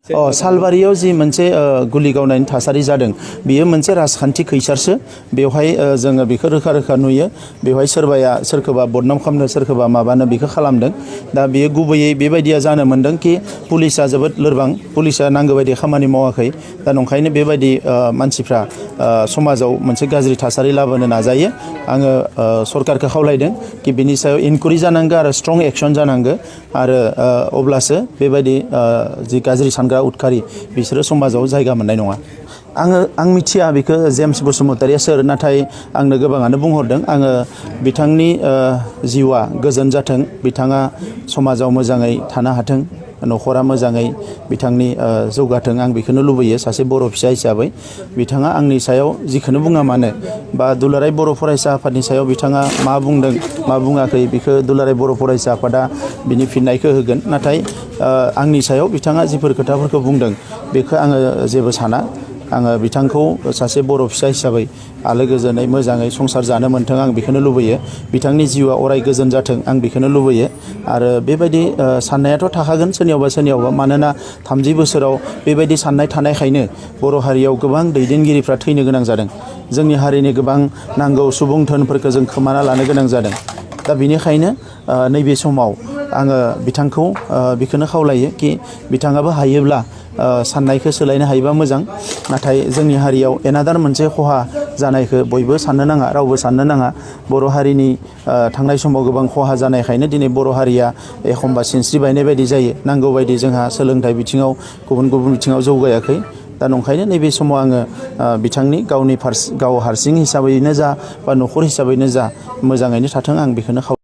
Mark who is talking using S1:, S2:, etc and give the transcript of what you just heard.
S1: सालबारियाव जि मोनसे गुलि गावनायनि थासारि जादों बेयो मोनसे राजखान्थि खैसारसो बेवहाय जोङो बेखौ रोखा रोखा नुयो बेवहाय सोरबाया सोरखौबा बदनाम खालामनो सोरखौबा माबानो बेखौ खालामदों दा बेयो गुबैयै बेबायदिया जानो मोनदों कि पुलिसा जोबोद लोरबां पुलिसा नांगौ बायदि खामानि मावाखै दा नंखायनो बेबायदि मानसिफ्रा समाजाव मोनसे गाज्रि थासारि लाबोनो नाजायो आङो सरकारखौ खावलायदों कि बिनि सायाव इनकुवारि जानांगौ आरो स्ट्रं एक्शन जानांगौ आरो अब्लासो बेबायदि जि गाज्रि सानग्रा उदखारि बिसोरो समाजाव जायगा मोननाय नङा आं मिथिया बेखौ जेम्स बसुमतारिया सोर नाथाय आंनो गोबाङानो बुंहरदों आङो बिथांनि जिउआ गोजोन जाथों बिथाङा समाजाव मोजाङै थानो हाथों न'खरा मोजाङै बिथांनि जौगाथों आं बेखौनो लुबैयो सासे बर' फिसा हिसाबै बिथाङा आंनि सायाव जिखौनो बुङा मानो बा दुलाराय बर' फरायसा आफादनि सायाव बिथाङा मा बुंदों मा बुङाखै बेखौ दुलाराय बर' फरायसा आफादा बिनि फिननायखौ होगोन नाथाय आंनि सायाव बिथाङा जिफोर खोथाफोरखौ बुंदों बेखौ आङो जेबो साना आङो बिथांखौ सासे बर' फिसा हिसाबै आलो गोजोनै मोजाङै संसार जानो मोन्थों आं बेखौनो लुबैयो बिथांनि जिउआ अराय गोजोन जाथों आं बेखौनो लुबैयो आरो बेबायदि साननायाथ' थाखागोन सोरनियावबा मानोना 30 बोसोराव बेबायदि साननाय थानायखायनो बर' हारियाव गोबां दैदेनगिरिफ्रा थैनो गोनां जादों जोंनि हारिनि गोबां नांगौ सुबुं धोनफोरखौ जों खोमाना लानो गोनां जादों दा बेनिखायनो नैबे समाव आङो बिथांखौ बेखौनो खावलायो कि बिथाङाबो हायोब्ला साननायखौ सोलायनो हायोबा मोजां नाथाय जोंनि हारियाव एनादार मोनसे खहा जानायखौ बयबो साननो नाङा रावबो साननो नाङा बर' हारिनि थांनाय समाव गोबां खहा जानायखायनो दिनै बर' हारिया एखमबा सिनस्रि बायनाय बायदि जायो नांगौ बायदि जोंहा सोलोंथाइ बिथिङाव गुबुन बिथिङाव जौगायाखै दा नंखायनो नैबे समाव आङो बिथांनि गाव हारसिं हिसाबैनो जा बा न'खर हिसाबैनो जा मोजाङैनो थाथों आं बेखौनो